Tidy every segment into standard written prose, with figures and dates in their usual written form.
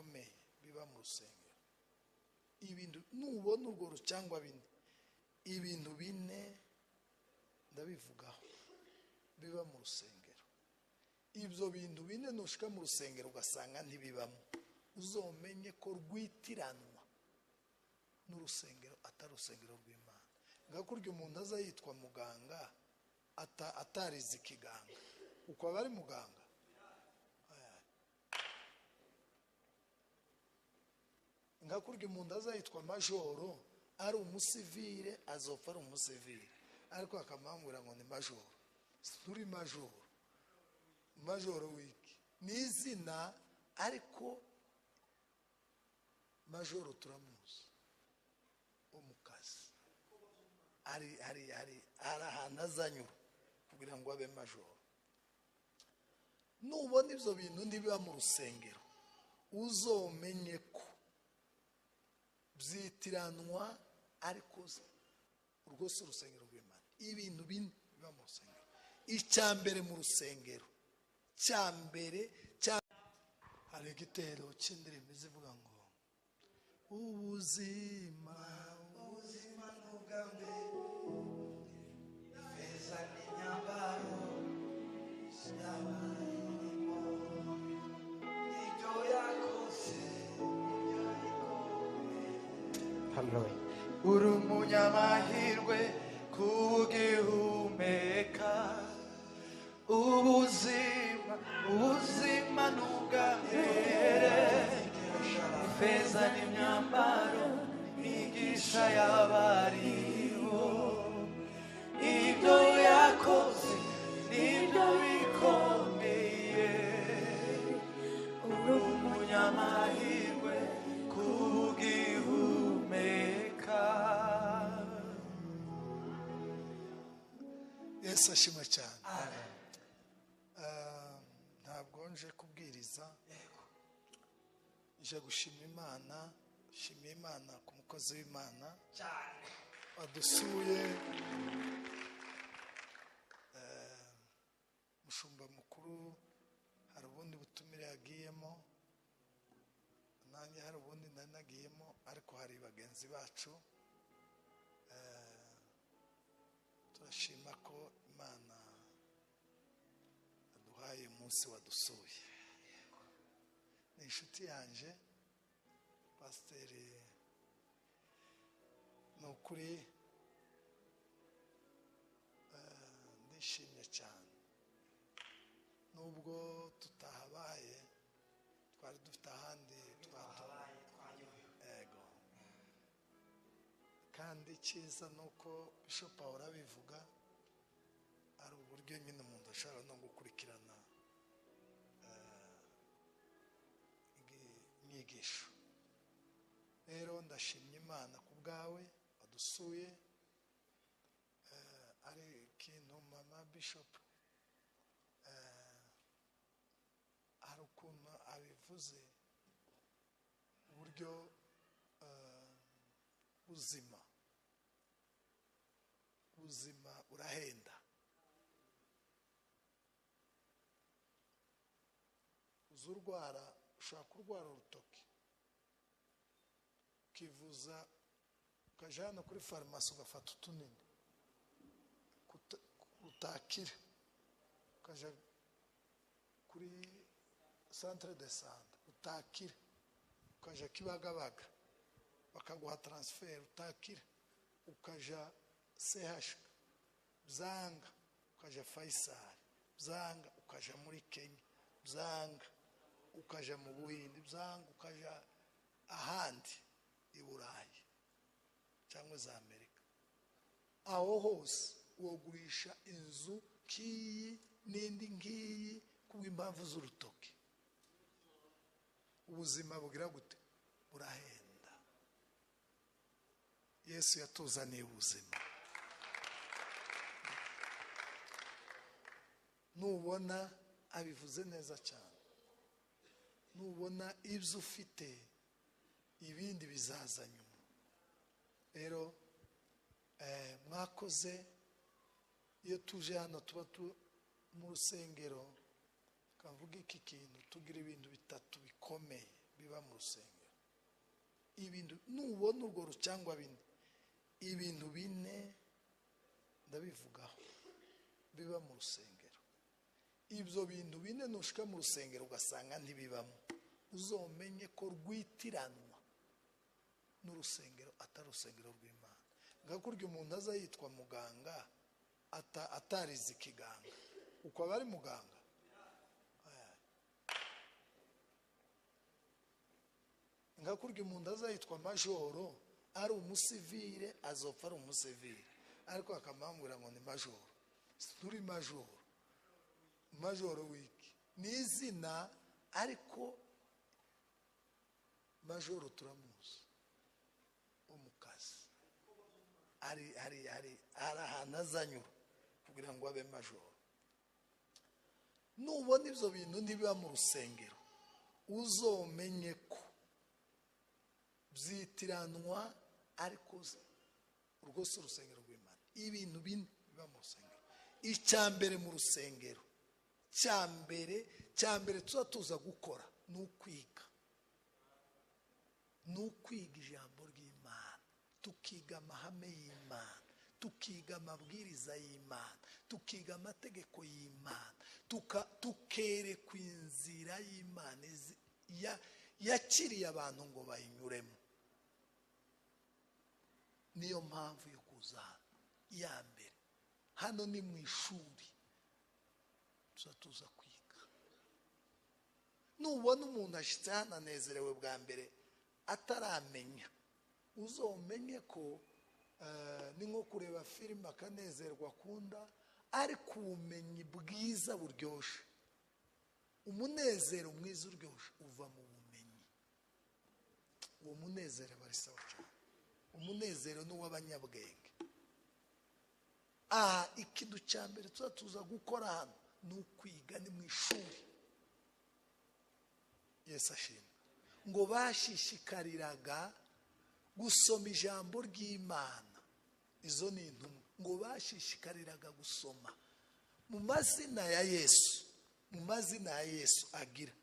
bikomeye biba mu rusengero. Ibintu nubona urwo cyangwa bine, ibintu bine ndabivugaho biba mu rusengero. Ibyo bintu bine nushika mu rusengero ugasanga ntibibamo, uzomenye ko rwitiranwa n'urusengero atari urusengero rw'Imana. Ngakurya umuntu aza yitwa muganga atarize ikiganga, uko aba ari muganga. Ngakurya umuntu aza yitwa majoro ari umusivile, azopfa ari umusivile, ariko akamambwira ngo ni majoro. Turi majoro, majoro wiki ni izina, ariko majoro turamuzi wo mu kazi, ari ari ari ari ahantu azanyura kugira ngo abe majoro. Nubona ibyo bintu ntibiba mu rusengero, uzomenye ko byitiranwa, ariko urwo si urusengero rw'Imana. Ibintu bine biba mu rusengero. Icya mbere mu rusengero, cya mbere cya hari igitero cy'indirimbo zivuga ngo ubuzima, ubuzima n'ubwambe, ifeza n'imyambaro y'abarimo, ibyo yakoze nibyo bikomeye. Haleluya. Uri umunyamahirwe kubwihumeka, ubuzima, ubuzima n'ubwambere, ifeza n'imyambaro, imigisha y'abariho, ibyo yakoze nibyo bikomeye. Uri umunyamahirwe kubwihumeka. Yesu ashimwe cyane. Ntabwo nje kubwiriza, nje gushima Imana. Shima Imana ku mukozi w'Imana wadusuye, mushumba mukuru. Hari ubundi butumire yagiyemo, nanjye hari ubundi nari nagiyemo, ariko hari bagenzi bacu. Turashima ko Imana aduhaye umunsi wadusuye. Ni inshuti yanje pasiteri, ni ukuri ndishimye cyane. Nubwo tutahabaye, twari dufite ahandi twahabaye, twaryohewe. Ego. Kandi icyiza ni uko Bishop ahora abivuga, ari uburyo nyine umuntu ashobora no gukurikirana inyigisho. Rero ndashimye Imana ku bwawe wadusuye. Ari ikintu mama Bishop hari ukuntu abivuze, uburyo buzima, ubuzima burahenda. Uzurwara, ushobora kurwara urutoki ukivuza, ukaja hano kuri farumasi ugafata utunini utakira, ukaja kuri centre de sante utakira, ukaja Kibagabaga bakaguha transfer utakira, ukaja CH byanga, ukaja Faisal byanga, ukaja muri Kenya byanga, ukaja mu Buhindi byanga, ukaja ahandi i Burayi cyangwa za Amerika. Aho hose wogurisha inzu kiyi n'indi ngiyi kubw'impamvu z'urutoki. Ubuzima bugira gute? Burahenda. Yesu yatuzaniye ubuzima. Nubona abivuze neza cyane, nubona ibyo ufite ibindi bizaza nyuma. Rero mwakoze. Iyo tuje hano tuba mu rusengero, kavuga iki kintu, tugira ibintu bitatu bikomeye Biba mu rusengero. Ibintu nubona urwo cyangwa bine, ibintu bine ndabivugaho biba mu rusengero. Ibyo bintu bine nushika mu rusengero ugasanga ntibibamo, uzomenye ko rwitiranwa n'urusengero atari urusengero rw'Imana. Nka kurya umuntu aza yitwa muganga atarize ikiganga, uko aba ari muganga. Nka kurya umuntu aza yitwa majoro ari umusivire, azopfa ari umusivire, ariko akamambwira ngo ni majoro. Turi majoro, majoro wiki ni izina, ariko majoro turamuzi wo mu kazi, ari ari ari ahantu azanyura kugira ngo abe majoro. Nubona ibyo bintu ntibiba mu rusengero, uzomenye ko byitiranwa, ariko rwose urusengero rw'Imana. Ibintu bine biba mu rusengero. Icya mbere mu rusengero, cya mbere tuza tuza gukora ni ukwiga, ni ukwiga ijambo ry'Imana, tukiga amahame y'Imana, tukiga amabwiriza y'Imana, tukiga amategeko y'Imana, tukerekwa inzira y'Imana yakiriye abantu ngo bayinyuremo. Niyo mpamvu yo kuza hano. Iya mbere hano ni mu ishuri, tuza tuza kwiga. Nubona umuntu ashitse hano anezerewe bwa mbere ataramenya, uzomenye ko ni nko kureba filime akanezerwa akunda, ariko ubumenyi bwiza buryoshe, umunezero mwiza uryoshe uva mu bumenyi. Uwo munezero barisaba cyane, umunezero ni uw'abanyabwenge. Aha ikintu cya mbere tuza tuza gukora hano ni ukwiga, ni mu ishuri. Yesu ashimwe. Ngo bashishikariraga gusoma ijambo ry'Imana, izo ni intumwa. Ngo bashishikariraga gusoma mu mazina ya Yesu, mu mazina ya Yesu agira.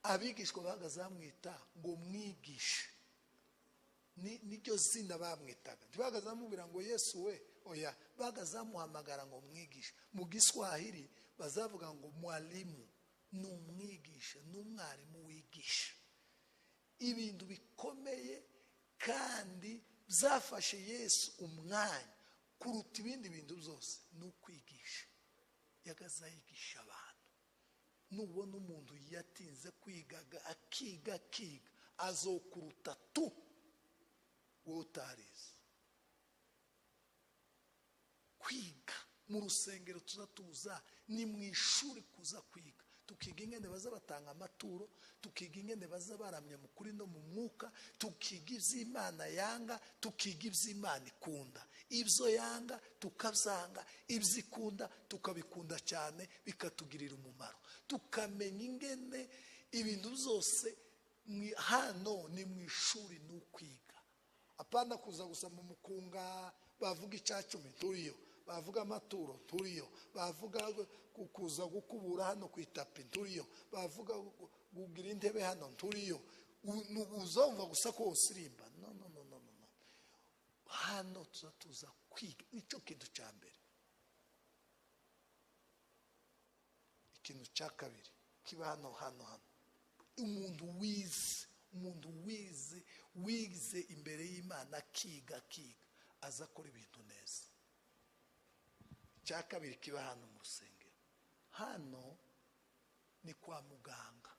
Abigishwa bahagaze bamwita ngo mwigishe, niryo zina bamwitaga. Ntibahagaze bamubwira ngo Yesu we, oya, bahagaze bamuhamagara ngo mwigishe. Mu Giswahili bazavuga ngo mwalimu, ni umwigisha, ni umwarimu wigisha. Ibintu bikomeye kandi byafashe Yesu umwanya kuruta ibindi bintu byose ni ukwigisha. Yagaze yigisha abantu. Nubona umuntu yatinze kwigaga akiga akiga, azokuruta tu wowe utarize. Kwiga mu rusengero tuza tuza ni mu ishuri kuza kwiga, tukiga ingene baza batanga amaturo, tukiga ingene baza baramya mu kuri no mu mwuka, tukiga iby'Imana yanga, tukiga iby'Imana ikunda. Ibyo yanga tukabyanga, ibyo ikunda tukabikunda cyane, bikatugirira umumaro. Tukamenya ingene ibintu byose. Hano ni mu ishuri, ni ukwiga. Apana kuza gusa mu mukunga bavuga icya cumi turiyo, bavuga amaturo turiyo, bavuga kuza gukubura hano ku itapi turiyo, bavuga kugira intebe hano turiyo. Uzumva gusa ko usirimba. No, no, no, no, no. Hano tuza tuza kwiga. Nicyo kintu cya mbere. Ikintu cya kabiri kiba hano hano hano, umuntu wize, umuntu wize, wize imbere y'Imana akiga akiga, aza akora ibintu neza. Icya kabiri kiba hano mu rusengero, hano ni kwa muganga.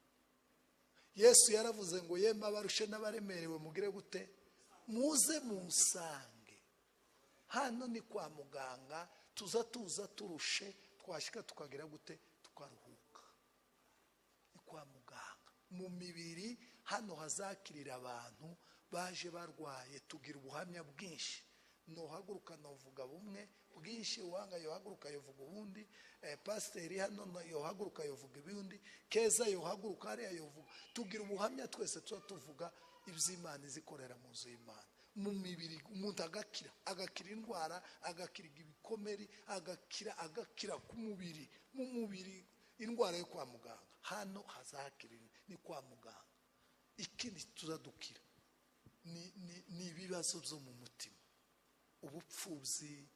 Yesu yaravuze ngo yemwe abarushe n'abaremerewe mugire gute, muze musange. Hano ni kwa muganga, tuza tuza turushe, twashika tukagira gute, tukaruhuka. Ni kwa muganga mu mibiri, hano hazakirira abantu baje barwaye. Tugira ubuhamya bwinshi. Nohaguruka novuga bumwe bwinshi, uwanga yohaguruka yovuga ubundi, pasiteri hano yohaguruka yovuga ibindi, Keza yohaguruka hariya yovuga. Tugira ubuhamya twese, tuba tuvuga iby'Imana izikorera mu nzu y'Imana. Mu mibiri umuntu agakira, agakira indwara, agakira ibikomere, agakira agakira ku mubiri, mu mubiri indwara yo kwa muganga. Hano hazakira ni kwa muganga. Ikindi tuzadukira ni ibibazo byo mu mutima, ubupfubyi,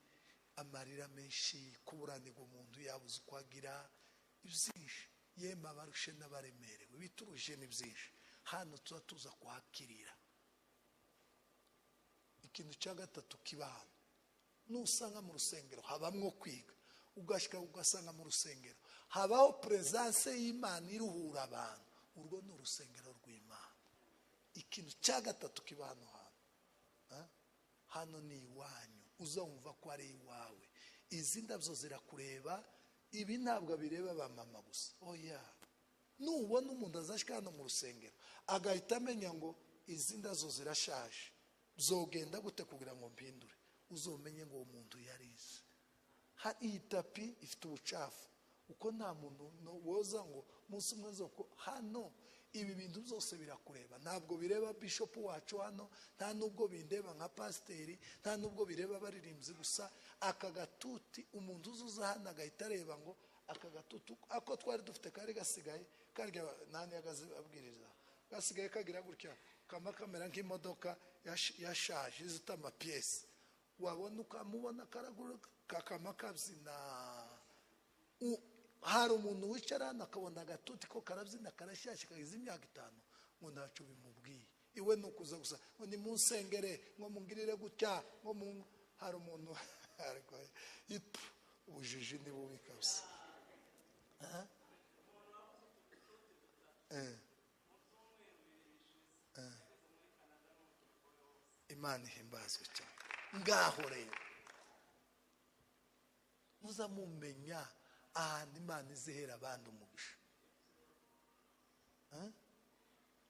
amarira menshi, kuburanirwa umuntu yabuze uko agira, byinshi. Yemwe abarushe n'abaremerewe, bituruje ni byinshi. Hano tuba tuza kuhakirira. Ikintu cya gatatu kiba hano, nusanga mu rusengero habamwo kwiga, ugashika ugasanga mu rusengero habaho presence y'Imana iruhura abantu, urwo ni urusengero rw'Imana. Ikintu cya gatatu kiba hano hantu, hano ni iwanyu, uzumva ko ari iwawe. Izi ndabyo zirakureba, ibi ntabwo bireba ba mama gusa, oya. Nubona umuntu azashika hano mu rusengero agahita amenya ngo izi ndazo zirashaje, zogenda gute kugira ngo mpindure, uzomenye ngo uwo muntu yarize. Iyi tapi ifite ubucafu, uko nta muntu woza ngo umunsi umwe zoko. Hano ibi bintu byose birakureba, ntabwo bireba bishop wacu hano, nta nubwo bindeba nka pasiteri, nta nubwo bireba abaririmbyi gusa. Aka gatuti umuntu uzuza hano agahita areba ngo aka gatuti ako twari dufite kari gasigaye, karya nani yagaze abwiriza, gasigaye kagira gutya, kama kamera nk'imodoka yashaje izita amapiyesi, wabona ukamubona karaguruka kakama kabyina. Hari umuntu wicara hano akabona agatuti ko karabyina karashyashya kagize imyaka 5 ngo ntacyo bimubwiye, iwe ni ukuza gusa ngo ni munsengere, ngo mungirire gutya, ngo hari umuntu ariko ubujiji ni bubi kabisa. Imana ihimbazwe cyane. Ngaho rero muzamumenya ahantu Imana izihera abandi umugisha.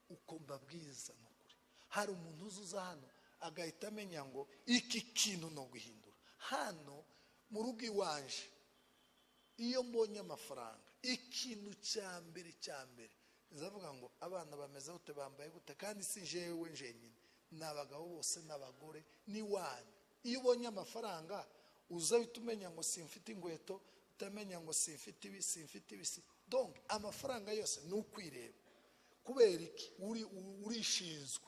Uko mbabwiza ni ukuri. Hari umuntu uzuza hano agahita amenya ngo iki kintu no guhindura. Hano mu rugo iwanje iyo mbonye amafaranga, ikintu cya mbere nzavuga ngo abana bameze gute, bambaye gute, kandi si jewe njenyine, ni abagabo bose n'abagore, ni wanyu. Iyo ubonye amafaranga uza uhita umenya ngo simfite inkweto, utamenya ngo simfite ibi, simfite ibi. Donc amafaranga yose ni ukwireba. Kubera iki? Urishinzwe.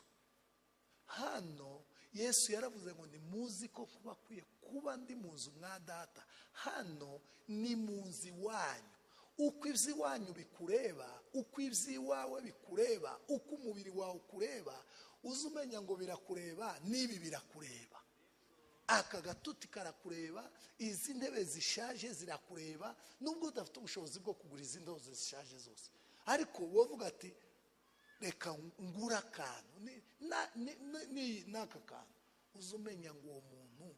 Hano Yesu yaravuze ngo ni muzi ko kuba akwiye kuba ndi mu nzu mwa data. Hano ni mu nzu iwanyu. Uko iby'iwanyu bikureba, uko iby'iwawe bikureba, uko umubiri wawe ukureba, uza umenya ngo birakureba, n'ibi birakureba. Aka gatuti karakureba, izi ntebe zishaje zirakureba, nubwo udafite ubushobozi bwo kugura izi ntebe zishaje zose, ariko wovuga ati reka ngura akantu n'aka kantu, uza umenya ngo uwo muntu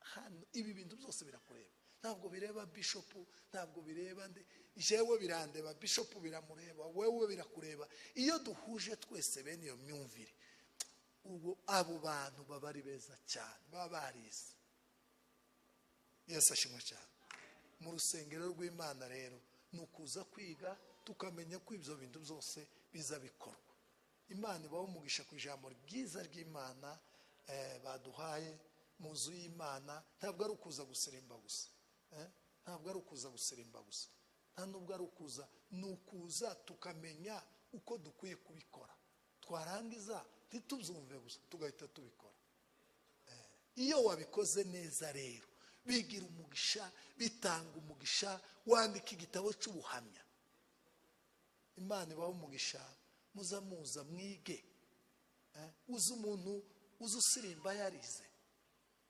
hano ibi bintu byose birakureba. Ntabwo bireba bishop, ntabwo bireba nde, jewe birandeba, bishop biramureba, wewe birakureba. Iyo duhuje twese bene iyo myumvire, ubwo abo bantu baba ari beza cyane, baba barize. Yesu ashimwe cyane. Mu rusengero rw'Imana rero ni ukuza kwiga, tukamenya ko ibyo bintu byose biza bikorwa. Imana ibaho umugisha ku ijambo ryiza ry'Imana baduhaye mu nzu y'Imana. Ntabwo ari ukuza gusirimba gusa, ntabwo ari ukuza gusirimba gusa, nta nubwo ari ukuza, ni ukuza tukamenya uko dukwiye kubikora, twarangiza ntitubyumve gusa tugahita tubikora. Iyo wabikoze neza rero bigira umugisha, bitanga umugisha, wandika igitabo cy'ubuhamya. Imana ibaho umugisha, muza muza mwige. Uzi umuntu uzi usirimba yarize,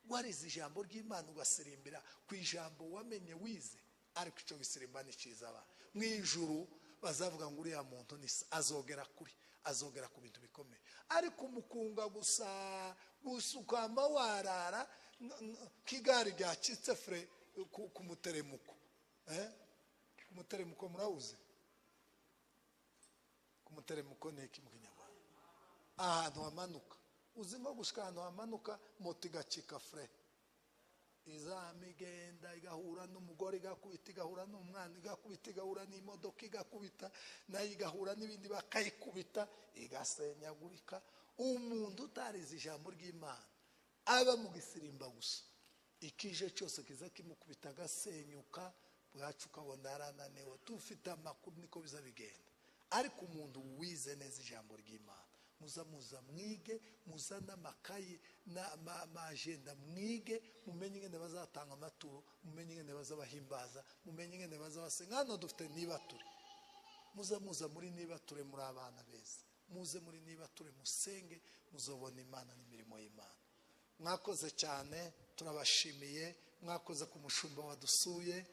warize ijambo ry'Imana ugasirimbira ku ijambo wamenye wize, ariko icyo gisirimba ni cyiza. Mu ijuru bazavuga ngo uriya muntu ni azogera kuri, azogera ku bintu bikomeye. Ariko umukunga gusa gusukamba warara kigari ryacitse fre ku muteremuko. Ku muteremuko murawuze? Ku muteremuko ni iki mu Kinyarwanda? Ahantu hamanuka, uzi nko gushika ahantu hamanuka moto igacika fre, izamigenda igahura n'umugore igakubita, igahura n'umwana igakubita, igahura n'imodoka igakubita, nayo igahura n'ibindi bakayikubita, igasenyagurika. Umuntu utarize ijambo ry'Imana aba mu gisirimba gusa, ikije cyose kiza kimukubita agasenyuka, bwacu ukabona arananiwe. Tufite amakuru niko biza bigenda. Ariko umuntu wize neza ijambo ry'Imana, muza muza mwige, muzane amakayi n'amajenda mwige, mumenye ingene bazatanga amaturo, mumenye ingene bazabahimbaza, mumenye ingene bazabasenga. Hano dufite nibature, muza muza muri nibature, muri abana beza, muze muri nibature musenge, muzobona Imana n'imirimo y'Imana. Mwakoze cyane, turabashimiye. Mwakoze ku mushumba wadusuye,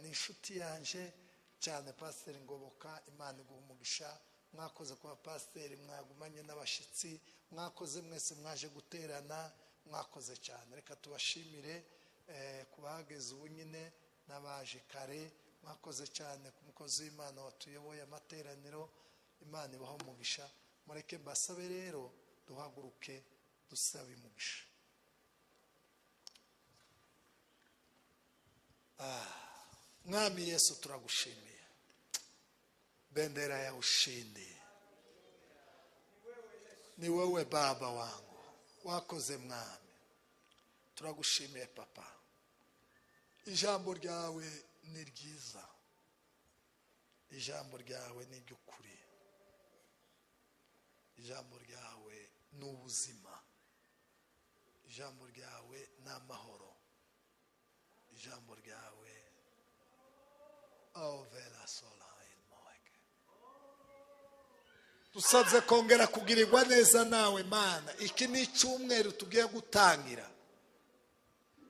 ni inshuti yanje cyane, Pasiteri Ngoboka, Imana iguha umugisha. Mwakoze kuba pasiteri, mwagumanye n'abashyitsi, mwakoze mwese mwaje guterana, mwakoze cyane. Reka tubashimire ku bahageze ubu nyine n'abaje kare. Mwakoze cyane ku mukozi w'Imana watuyoboye amateraniro, Imana ibaho umugisha. Mureke mbasabe rero duhaguruke dusabe umugisha. Mwami Yesu, turagushimiye. Bendera ya ushindi ni wewe Baba wangu, wakoze Mwami, turagushimiye Papa. Ijambo ryawe ni ryiza, ijambo ryawe ni iry'ukuri, ijambo ryawe ni ubuzima, ijambo ryawe ni amahoro, ijambo ryawe ovela sola. Dusabye kongera kugirirwa neza nawe Mana. Iki ni icyumweru tugiye gutangira,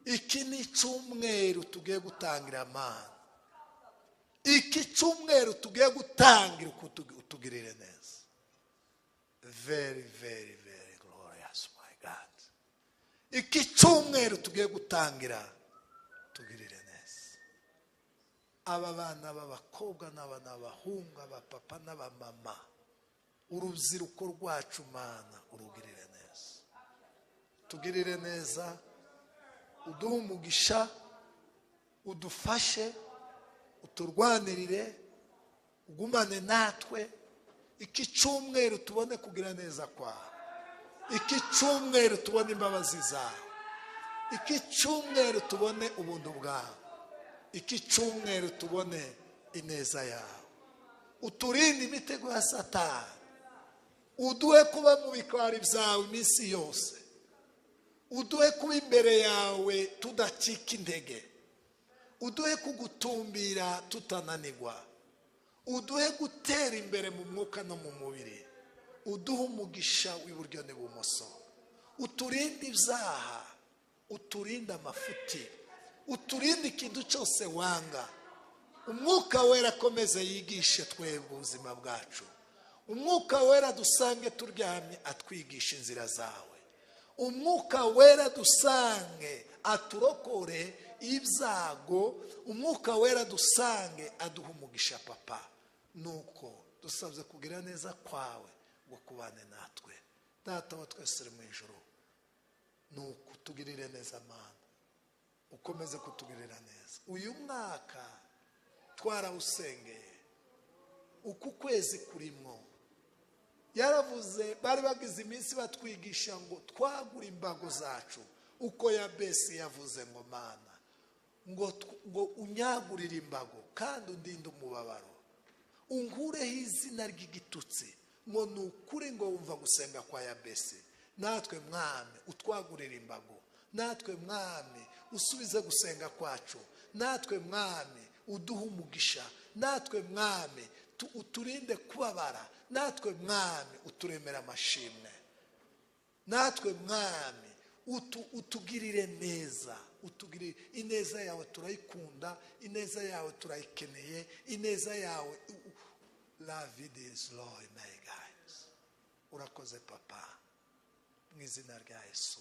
iki ni icyumweru tugiye gutangira Mana, iki cyumweru tugiye gutangira utugirire neza. Very very very glorious my God. Iki cyumweru tugiye gutangira tugirire neza. Aba bana b'abakobwa n'abana b'abahungu, abapapa n'abamama, urubyiruko rwacu Mana, urugirire neza, tugirire neza, uduhe umugisha, udufashe, uturwanirire, ugumane natwe. Iki cyumweru tubone kugira neza kwawe, iki cyumweru tubone imbabazi zawe, iki cyumweru tubone ubuntu bwawe, iki cyumweru tubone ineza yawe. Uturinde imitego ya Satani, uduhe kuba mu bikari byawe iminsi yose, uduhe kuba imbere yawe tudacika intege, uduhe kugutumbira tutananirwa, uduhe gutera imbere mu mwuka no mu mubiri, uduhe umugisha w'iburyo n'ibumoso, uturinde ibyaha, uturinde amafuti, uturinde ikintu cyose wanga. Umwuka Wera akomeze yigishe twebwe ubuzima bwacu. Umwuka Wera dusange turyamye atwigisha inzira zawe. Umwuka Wera dusange aturokore ibyago. Umwuka Wera dusange aduha umugisha Papa. Nuko dusabye kugira neza kwawe ngo kubane natwe. Data wa twese uri mu ijuru, nuko tugirire neza Mana, ukomeze kutugirira neza. Uyu mwaka twarawusengeye, uku kwezi kurimwo yaravuze, bari bagize iminsi batwigisha ngo twagura imbago zacu, uko Yabesi yavuze ngo Mana ngo unyagurire imbago kandi undinde umubabaro, unkureho izina ry'igitutsi, ngo nukuri ngo wumva gusenga kwa Yabesi. Natwe Mwami utwagurire imbago, natwe Mwami usubize gusenga kwacu, natwe Mwami uduhe umugisha, natwe Mwami uturinde kubabara, natwe Mwami uturemera amashimwe, natwe Mwami utugirire neza, utugirire ineza yawe, turayikunda ineza yawe, turayikeneye ineza yawe. La vie des Lord my guys. Urakoze Papa, mu izina rya Yesu.